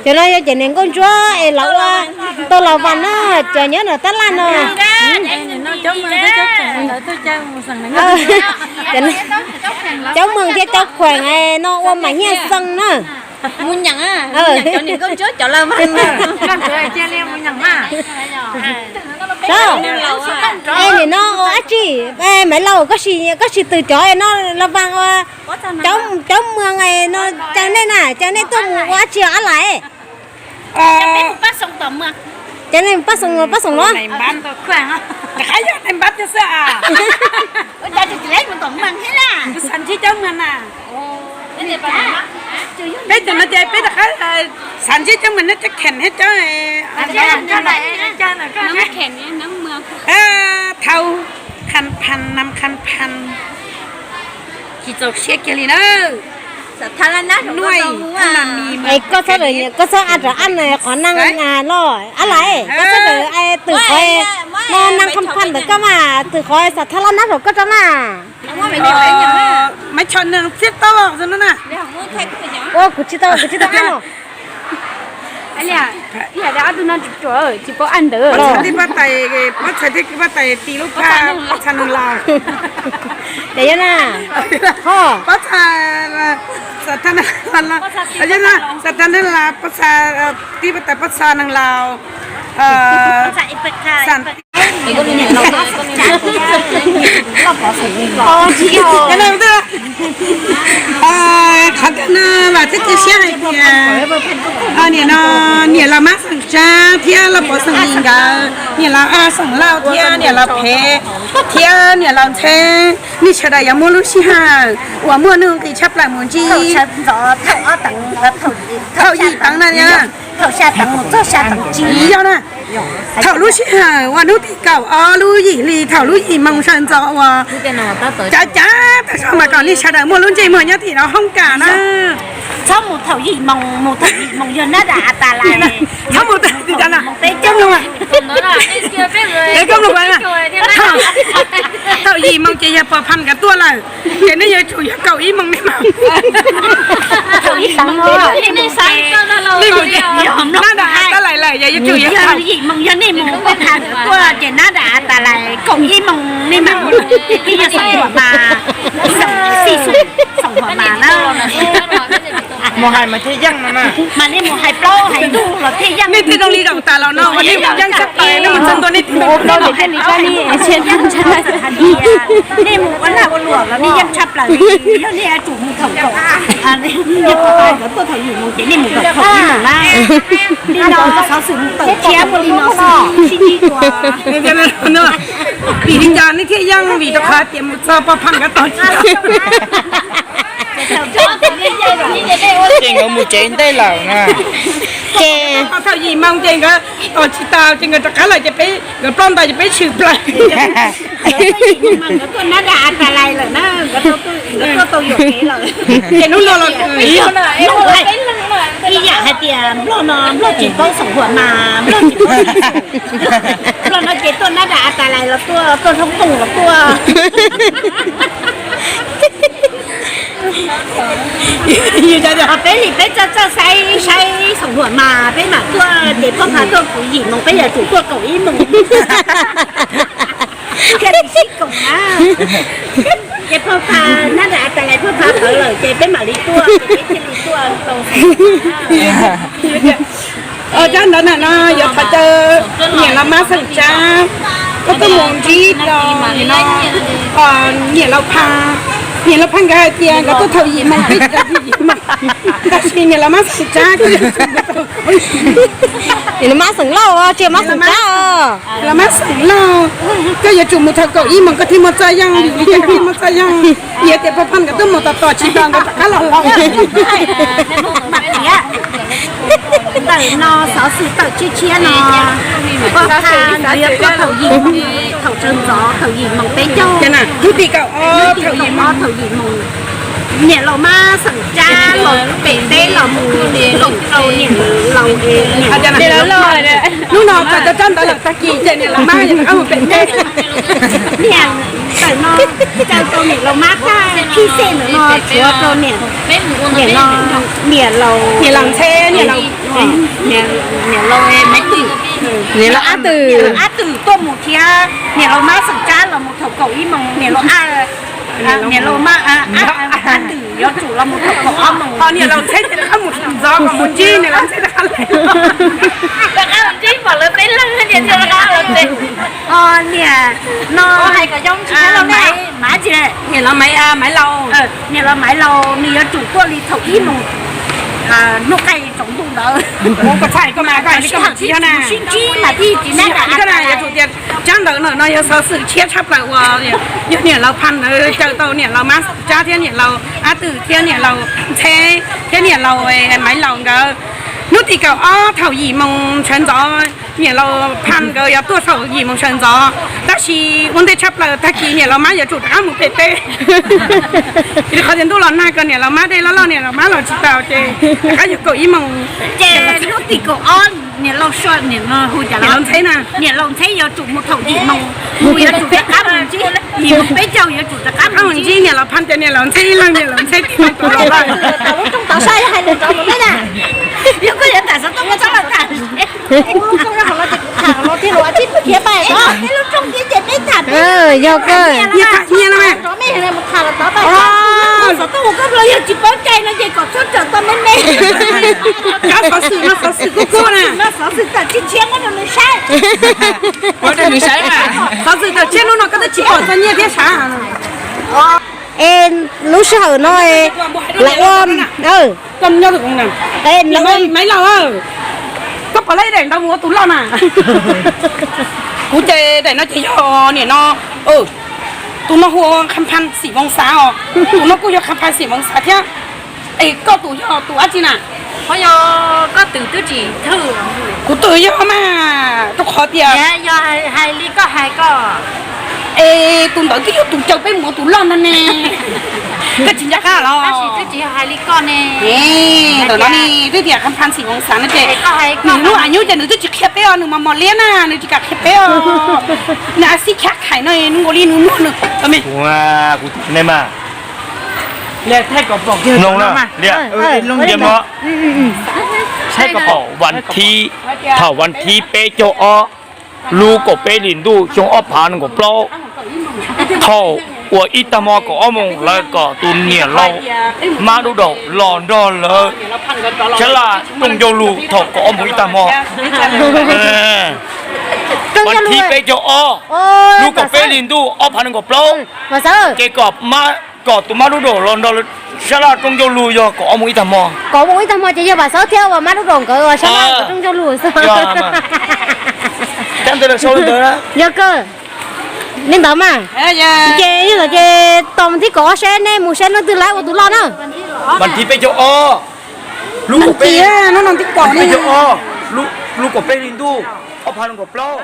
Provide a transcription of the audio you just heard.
Cov no yog cov niam nkauj ntsuab es lawv ua tau los vas na, cov nyob nram tab laj no. Cov Mweej thiab cov Khuees no ua mas nyiaj xees na. Nim no ua dab tsi? Maiv Lauj, koj sim twm cov no los vas ua cov Mweej no, cov nej na, cov nej tuaj mus ua dab tsi os Ab Lais? Cov nej pab xoom, pab xoom los? Peb cov no ces peb rov qab xav ntsib cov Mweej no cov kheem thiab cov thau, qha phan nam qha phan, tsis txaus siab kiag li na. Koj txhob, koj txhob ab rov ab qhov neeg los Ab Lais, koj txhob twm qhov no neeg qha phan ntawm koj mas, twm qhov xav thab laj nab rau koj rau mas. Maiv Choj neeg txiab tau xwb no na. Ua kuv tsis tau, kuv tsis tau ab no. Ob tug no tsis tau, tsis paub ab ntawd. Pob txha thiab kws pab tais ti lub phaj pob txha neeg laus. Ces yog na, ho pob txha, xav thab neeg laus, pob txha tib pab tais pob txha neeg laus. Qhov ntawm no vam thiab cia siab hais tias niam no, niam laus Mab Xeem Tsab thiab laus Pov Xeem Lis nkawd, niam laus Ab Xeem Lauj thiab niam laus Phev thiab niam laus Ntxhee, nej sawv daws yuav muaj lub sij hawm uas muaj nuj nqis tshaj plaws mus ntsib thaum yim teev na, yog na, thaum lub sij hawm uas hnub tim kaum ob lub yim hli thaum lub yim moos sawv ntxov uas cav cav tag zog mas kom nej sawv daws muaj lub ntsej muag nyob tim no hoob kas na. Txhob mus thaum yim moos, mus thaum yim moos yog nab dam tas lais. Txhob mus thaum yim moos, peb coob loo, peb coob loo, thaum yim moos ces yog pog Phaj nkawd tuaj lawm, ces nej yuav tsum yog kaum ib moos nej mus. Nab dam tas lais lawm, yog yuav tsum yog yim moos yog nej mus, pog Phaj nkawd tuaj ces nab dam tas lais kaum ib moos nej mam mus, thiaj yog xoom huam mas, xoom huam mas na. Mus hais mas thiaj yeej no na. Mas nej mus hais plaub hais ntug los thiaj yeej. Nej thiaj zoo li zaum tas los no uas nej mus yeej tshaj plaws, nej mus txog ntua nej thiaj zoo li zaum tas. Nej mus ua lag ua luam los nej yeej tshaj plaws li, yog nej yuav tsum mus thaum kaum, yog pog Phaj nkawd tuaj thaum yim moos ces nej mus thaum kaum ib moos na. Li no xov xwm mus tawm tshiab ua li no xwb, sib ntsib dua. Vim li cas nej thiaj yeej? Vim rau qhov tias mus txog pog Phaj nkawd tos tsis tau. Ces nkawd mus tsev ntej lawm na. Ces thaum yim moos ces nkawd tos tsis tau ces nkawd rov qab lawm ces peb, nkawd ploj ntais ces peb tshwm plaws. Nkawd tuaj nab dam tas lais lawm na, nkawd tuaj tau yuam kev lawm. Ces hnub no los ib yam hais tias nplog no nplog tsis paub xoom huam mas nplog tsis paub, nplog no ces tuaj nab dam tas lais los tuaj, tuaj hloob tooj los tuaj. Peb li peb txawj txawj saib saib xoom huam mas peb mam tuaj, ces pog Phaj tuaj kaum yim moos peb yuav tsum tuaj kaum ib moos thiaj li sib koom na. Ces pog Phaj nab dam tas lais pog Phaj tawv lawm ces peb mam li tuaj, ces peb thiaj li tuaj tau. Zaj ntawd na no yuav thov caw niam laus Mab Xeem Tsab, koj tuaj mus ntsib niam laus Phaj, niam laus Phaj nkawd hais tias nkawd tuaj thaum yim moos, peb tsis tau yim moos, tab sis niam laus Mab Xeem Tsab koj yuav tsum mus thaum kaum ib moos. Niam laus Mab Xeem Lauj, tsis Mab Xeem Tsab, niam laus Mab Xeem Lauj, koj yuav tsum mus thaum kaum ib moos koj thiaj muaj txoj yeej, vim li cas koj thiaj muaj txoj yeej? Yog tias pog Phaj nkawd tuaj mus tos tos tsis tau nkawd rov qab los los. Ntawm no xov xwm tawm tshiab tshiab no, pog Phaj nkawd yuav tuaj thaum yim moos, thaum sawv ntxov thaum yim moos peb caug, hnub tim kaum ob thaum yim moos, thaum yim moos. Niam laus Mab Xeem Tsab los pem teb los mus koom rau niam laus. Hnub no txog cov tsab ntawv lawm, tag kis ces niam laus Mab rov qab mus pem teb. Niam, ntawm no caw tau niam laus Mab Thaj Khib Xej ntawm no tshuav rau niam, niam no, niam laus, niam laus Ntxheb, niam laus, niam laus Maiv Twm, niam laus Ab Twm, Ab Twm tuaj mus thiab niam laus Mab Xeem Tsab los mus thaum kaum ib moos, niam laus Ab, niam laus Mab, Ab Twm yuav tsum los mus thaum kaum ob moos. Niam laus Ntxheb rov qab mus ntxov kom mus ntsib niam laus Ntxheb rov qab los ntsib pom lawv peb leeg thiaj rov qab los ntsib. Niam no hais kom zoo tsis Maiv, Maiv tsis, niam laus Maiv, Maiv Laus, niam laus Maiv Laus nws yuav tsum tuaj li thaum ib moos hnub qaij tsaus ntuj ntawd. Kuv txhais koj mas koj hais li koj mus tsis yog na. Sib ntsib mas thiaj tsis nab. Yuav tsum tias tsab ntawv no yog xov xwm tshiab tshaj plaws uas yog niam laus Phaj ntawd caw tau niam laus Mab Xeem Tsab thiab niam laus Ab Twm thiab niam laus Ntxheb thiab niam laus Maiv Laus nkawd. Hnub tim kaum ob thaum yim moos sawv ntxov, niam laus Phaj nkawd yuav tuaj thaum yim moos sawv ntxov, tab sis ua ntej tshaj plaws tag kis niam laus Mab yuav tsum rov qab mus pem teb. Vim qhov tias ntuj los nag kawg, niam laus Mab dej loj loj, niam laus Mab los tsis tau ces rov qab yuav kaum ib moos. Ces hnub tim kaum ob niam laus Sua, niam laus Ntxheb na, niam laus Ntxheb yuav tsum mus thaum yim moos, mus yuav tsum rov qab mus ntsib, yim moos peb caug yuav tsum rov qab mus ntsib niam laus Phaj, ces niam laus Ntxheb ib leeg, niam laus Ntxheb tib leeg tuaj los lawm. Lub rooj tod saib hais lus rov mus peb na. Yog koj yuav tham xov tooj koj txhob los tham. Lub rooj no los ces kuv tham los thiaj los tib khiav pais os. Lub rooj thiab ces peb tham peb. Yog koj nyiaj no mas rov mej mus tham los tod pais. Xov tooj koj los yog tsis paub cai no ces kom txhob raws tau me me. Kab xov xwm no xov xwm kub kub na. Xov xwm tawm tshiab tshiab no nws saib. Xov xwm tawm tshiab hnub no koj twb tsis pom txog nyiaj thiab sav. Es lub sij hawm no lawv ua, Maiv Laus, koj pom lawv daim ntawv mus ua tus loj na. Kuv ces daim no ces yog niam no, tus no hu ua Kham Phaj Xim Voos Xav os, tus no kuj yog Kham Phaj Xim Voos Xav thiab. Es koj tus yog tus dab tsi na? Koj tus twb tsis thwj. Kuv tus yog mas, rau qhov tias yog hais li koj hais koj. Es tus ntawd twb yog tus caw peb mus ua tus loj no ne. Koj tsis nco qab los? Tab sis twb tsis hais li koj ne. Ntawm no ne twb tias Kham Phaj Xim Voos Xav no ces nws lub a nyub ces nws twb tsis qhia peb os, nws mos mos liab na, nws tsis kam qhia peb os. Nws a xib khab khais no nws nkaus li nws muag nws. Mloog na, liam, saib koj pom vas thib, thaum vas thib peb caug ob lub kaum peb hlis ntuj xyoo ob phav nees nkaum plaub, thaum ua ib tag hmo kaum ob moos lawv kom tus niam laus Mab Dub Daum los nrog lawv sab laj rooj ncauj lus thaum kaum ob moos ib tag hmo. Vas thib peb caug ob lub kaum peb hlis ntuj ob phav nees nkaum plaub, ces kom, kom tus Mab Dub Daum los nrog lawv sab laj rooj ncauj lus yog kaum ob moos ib tag hmo. Kaum ob moos ib tag hmo ces yog Vam Xawb thiab uas Mab Dub Daum nkawd uas sab laj rooj ncauj lus xwb. Yog kawg. Li ntawd mas. Ces yog ntawd ces tos vas thib kaum ob seb nej mus saib leej twg lawv ua tus loj na. Vas thib peb caug ob, lub kaum peb hlis ntuj ob phav nees nkaum plaub.